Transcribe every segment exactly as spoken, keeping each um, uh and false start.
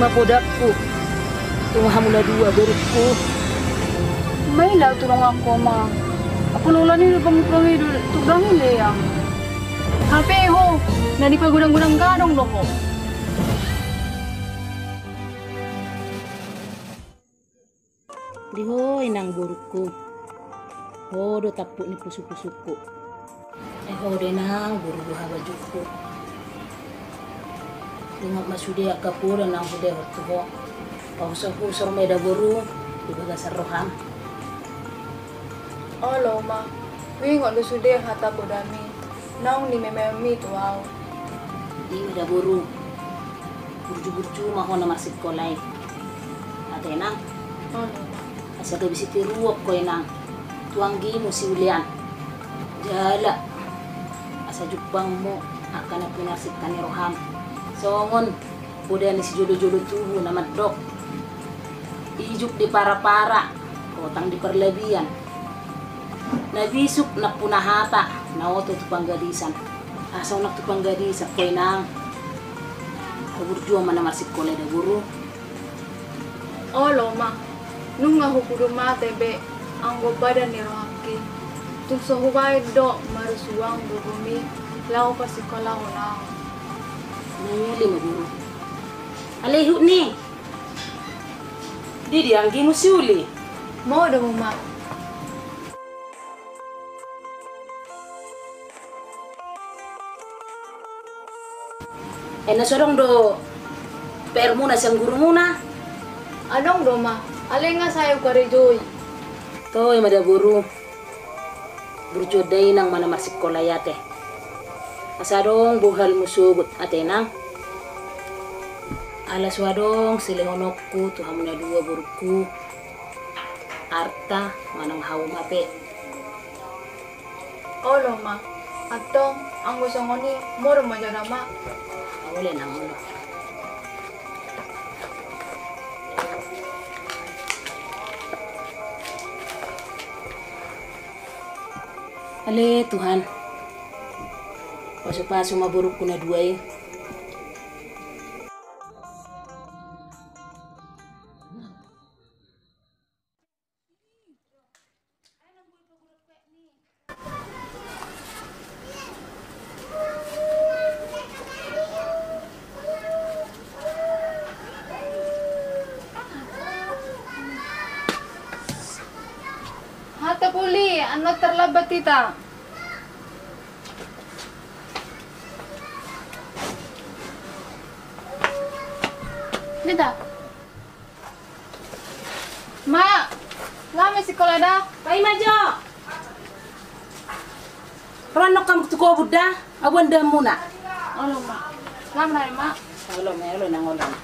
Podakku, tu hamu na dua borungku. Maila tu donganku, Oma. Apa lola ni do pangupang i do tu gangin leang. Hape ho, na dipagodang-godang gadong do ho. Di ho inang borungku, ho do tampuk ni pusu-pusungku. Ai ho do inang boru do habajungku. Ingot ma sude angka poda naung hudehon tu ho. Pausor-usor ma i da boru di bagasan roham. Olo ma, huingot do sude hata podami. Naung nimemeonmi tu ahu. I ma da boru. Burju-burju ma ho na marsikola i. Ate nang. Asa gabe sitiruon ho inang tu anggimu si Ulian. Jala asa jumpangmu angka na pinarsingkap ni roham. Songon poda ni sijolo-jolo tubu na mandok. Ijuk di para-para, hotang di parlabian. Na bisuk nampuna hata, na oto tu panggadisan. Asa unang tu panggadisan ho inang. Haburjuon ma na marsikola i da boru. Olo ma, nunga hupudun mate be anggo badan ni rohangki. Tung so hubaen do marsuang bogomi laho parsikolahon ahu. Mangoli ma boru. Ale ihut ni. Di dia anggimu si Uli? Modom ma. Ai na so adong do PR-muna sian gurumuna? Adong do ma, alai nga sae hukarejoi. Toe ma da boru. Burjuon da inang ma na marsikola i ate. Asa adong bohalmu sogot ate nang. Ala so adong silehononku tu hamu na dua borungku. Arta manang hauma pe. Olo ma, antong anggo songon i modom ma jala ma. Olo nang olo. Ale Tuhan, pasu-pasu ma borungku na dua i. Hata puli, annon tarlambat hita. Nida. Ma, laho ma sikola da. Paima jo. Ro annon hamu tu kobun da, aboan dahamuna. Olo ma. Laho ma, Ma. Olo ma, olo nang olo ma.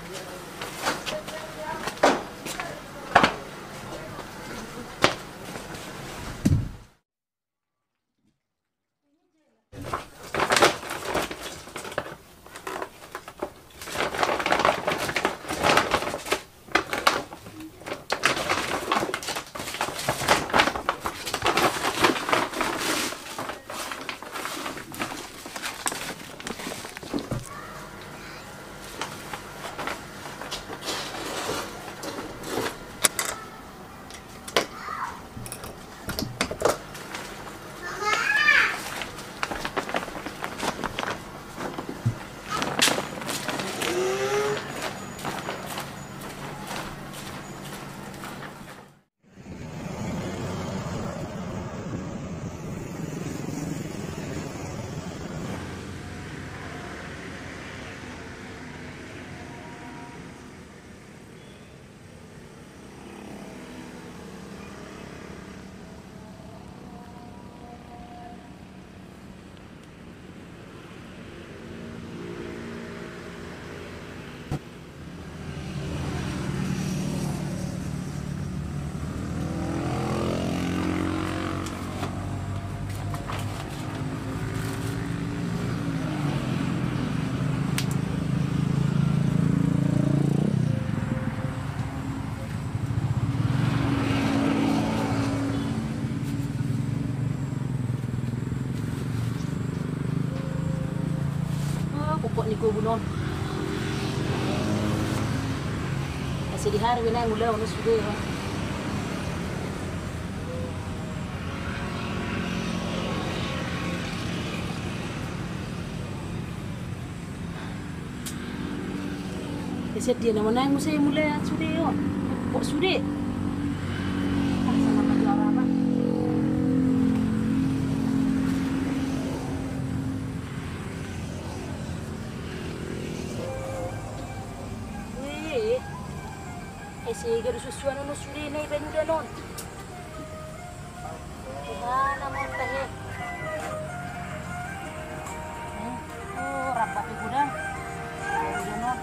Sedihari be naeng ulaon on sude. Ese dia nama naeng muse mulai sude on. Kok sude? Ah, sana maju arah apa? Wih. Ese gabe suansuanon on sude na i baen udan on. Aha nama on tahe. Hmm. Oh, rap pe godang. Udan on.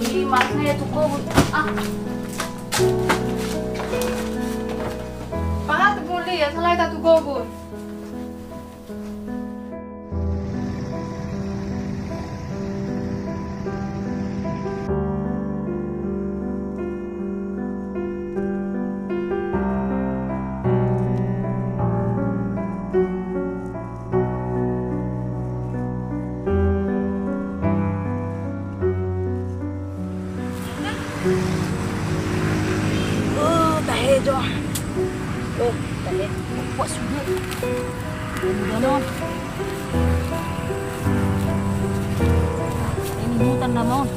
Ini malasna ya tuko. Ah. Pahat buli ya, salah ta tuko. Oh, tahe jo. Oh, tahe. Kuat sude. Udah non. Ini hutan nama on.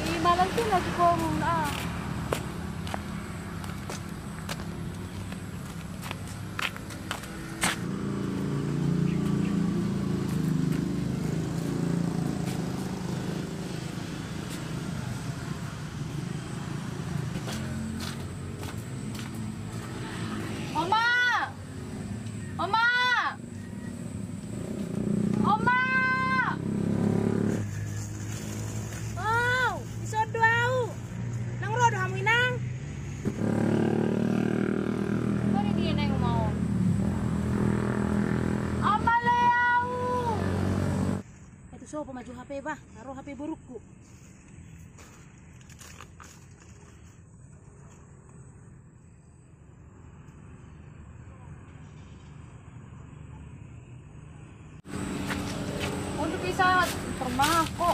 Ih, malam tu lagi bohong ah. Oma! Oma! Oma! Au, dison do au. Nang ro do hamu inang? Bari dia naeng uma on. Oma le au. Itu sopo maju H P bah, taruh H P burukku. Untuk bisa termako.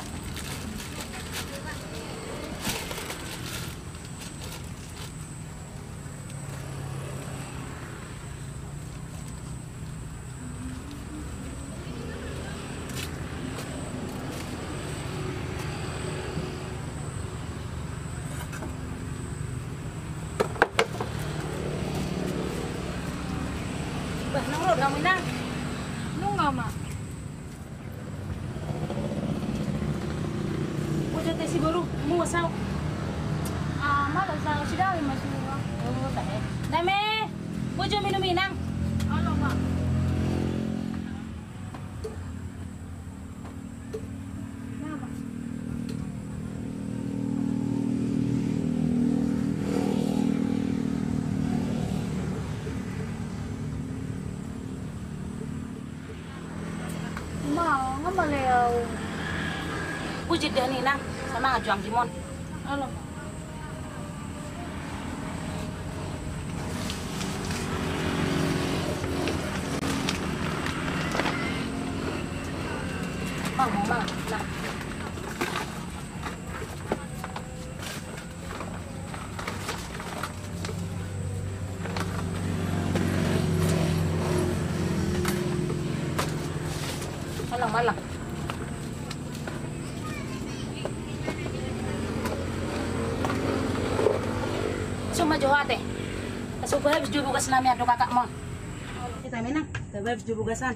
Bah, nang ro do hamu inang? Nunga ma. Si boru, muas au. Ah, malo sa, si Dame ma suruh. Oh, tahe. Dame, bujur minum inang. Olo, Mak. Ma, nga male au. Bujur da ni nang, sama nga juang jimon. Alo. Mang, mang, mang. Nah. Malang, malang. Suma jo ate. Asa hubahen jo bogas nami, ado kakakmu. Ita menang, hubahen jo bogasan.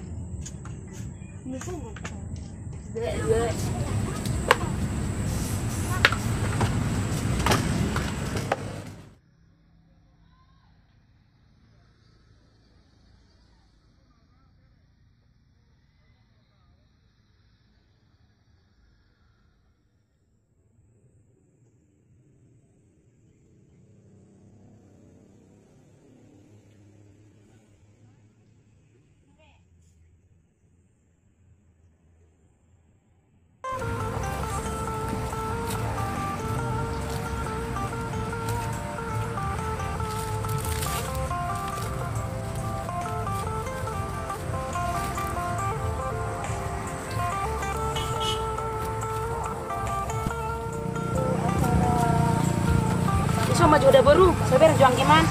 Iso ma jo da boru, sabar juang giman.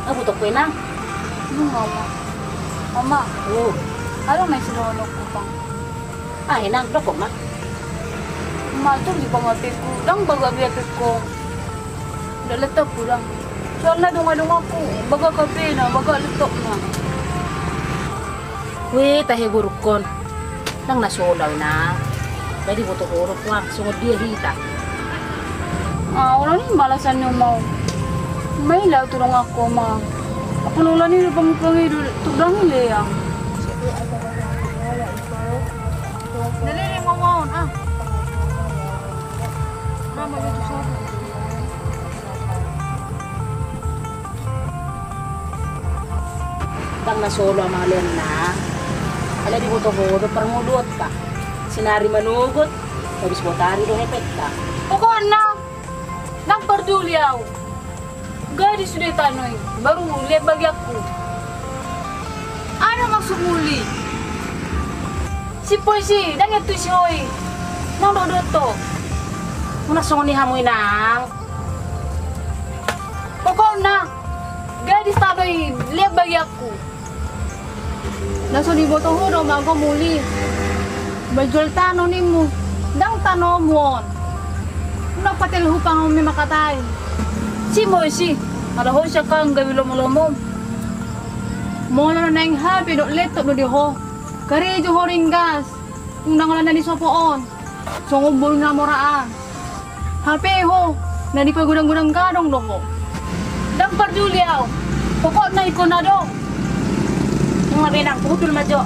Abu tok penang. Nunga ma. Ama. Oh. Alo na isi dohononku pang. Ah, inang, dokon ma. Ma, tu di pang hapengku, ndang baga be hapengku. Nda letokku ndang. Soalna dongan-donganku baga hapena, baga letokna. Weh, tahe borungkon. Ndang na so olo au, inang. Jadi boto ho do puang, songon dia hita. Ah, olo ni balasan ni umau. Maila tu donganku ma. Apa olo ni pangupang i do, tu dang i leang. Dalili ngomong, ah. Nama itu sopo? Ndang na so olo amalen na. Ala diboto ho do parngoluonta. Sinari manogot, habis botari do hepengta. Pokokna, ndang parduli au. Gadis sude tano i, baru lean bagianku. Aha maksudmu, Uli? Si polisi, ndang ia tu si hoi. Nang do doto. Muna songon i hamu, inang. Pokokna, gadis tano i lean bagianku. Na so diboto ho do ma gom, Uli. Manjual tano nimmu, ndang tanomu on. Unang patel hupang on memang katai. Si moi si, ala ho sian angka gabe lomo-lomo. Molo naeng hape dohot laptop do di ho, karejo ho ringgas. Unang ala na di sopo on. Songon boru na mora an. Hape ho, na dipagodang-godang gadong do ho. Ndang parduli au. Pokokna ingkon na do. Nunga be, inang, pudul ma jo.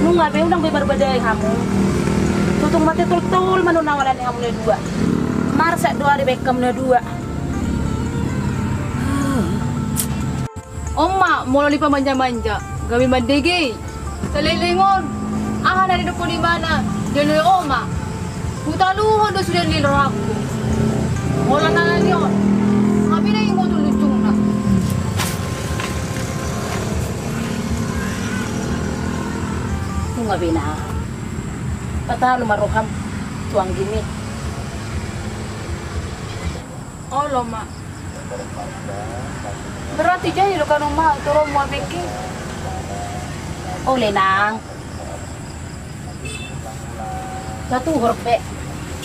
Nunga be, unang be marbadai hamu. Tutung mate toltol ma nunga ala ni hamu na dua. Marsak do ari baen hamu na dua. On ma, molo dipamanja-manja, gabe mandege i. Saleleng on, aha na nidok ho di ibana, dioloi ho ma. Hutaluhon do sude ni rohangku. Molo na ni on, hape na ingotun ujungna. Nunga be, inang. Patalu ma roham. Anggi ni. Olo ma. Berarti jadi do kan, Oma, tu rohamu abengki? Olo, Inang. Natuhor pe.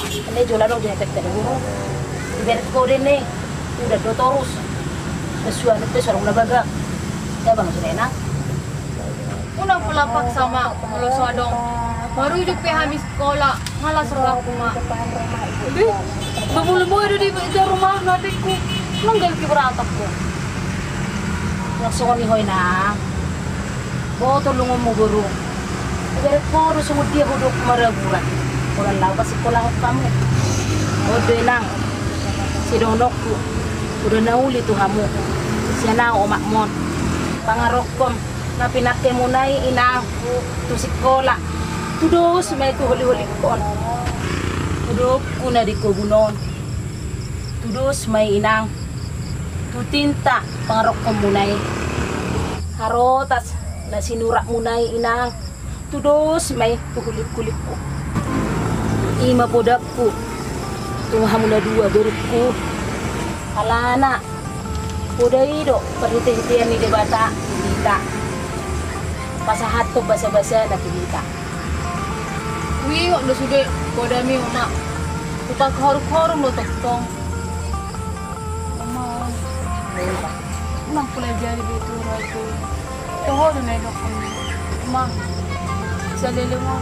Ane jolo adong jala pe tadi guru. Ibarat kode ne. Udah do torus. Kesuan pe sorong na bagak. Ya bang, sudah enak. Unang pola paksa ma, molo so adong. Marujung pe hami sikola, malas rohangku ma. Ih, mamula-mula do di ita rumah na abengku. Nang gal ki beratap ko. Nang songon i ho, Inang. Boto lungunmu boru. Ibarat ho do songon dia hudok maraguran. Pola laho pasikolahon hamu. Odo, Inang. Sidohononku. Udah na uli tu hamu. Sian ahu omakmu on. Pangarokkom na pinangkemuna i, Inang, tu sikola, tudos ma i tu holi-holingkon. Hudokku na di kobun on, tudos ma i, Inang, tu tinta pangarokkomuna i. Harotas na sinuratmuna i, Inang, tudos ma i tu hulik-hulikku. I ma podakku tu hamu na dua borungku. Alana poda i do parhite-hitean ni Debata tu hita, pasahathon basa-basana tu hita. Huingot do sude podami, Oma. Hupangharum-harum do tongtong. Oma, unang pola jadi be tu rohangku. Toho do na idokhon, Oma. Saleleng on,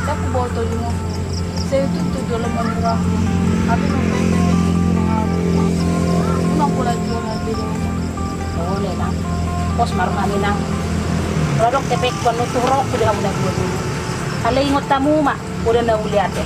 ndang huboto leleng on. Sai hututu do lomo ni rohangku. Hape mambaen na jadi tu rohangku. Unang pola jolo be, Oma. Olo, Inang. Pos ma roham, Inang. Ro adong hepengku, nuntuhon rohangku do hamu na dua dulu. Alai ingot hamu ma poda na uli ate.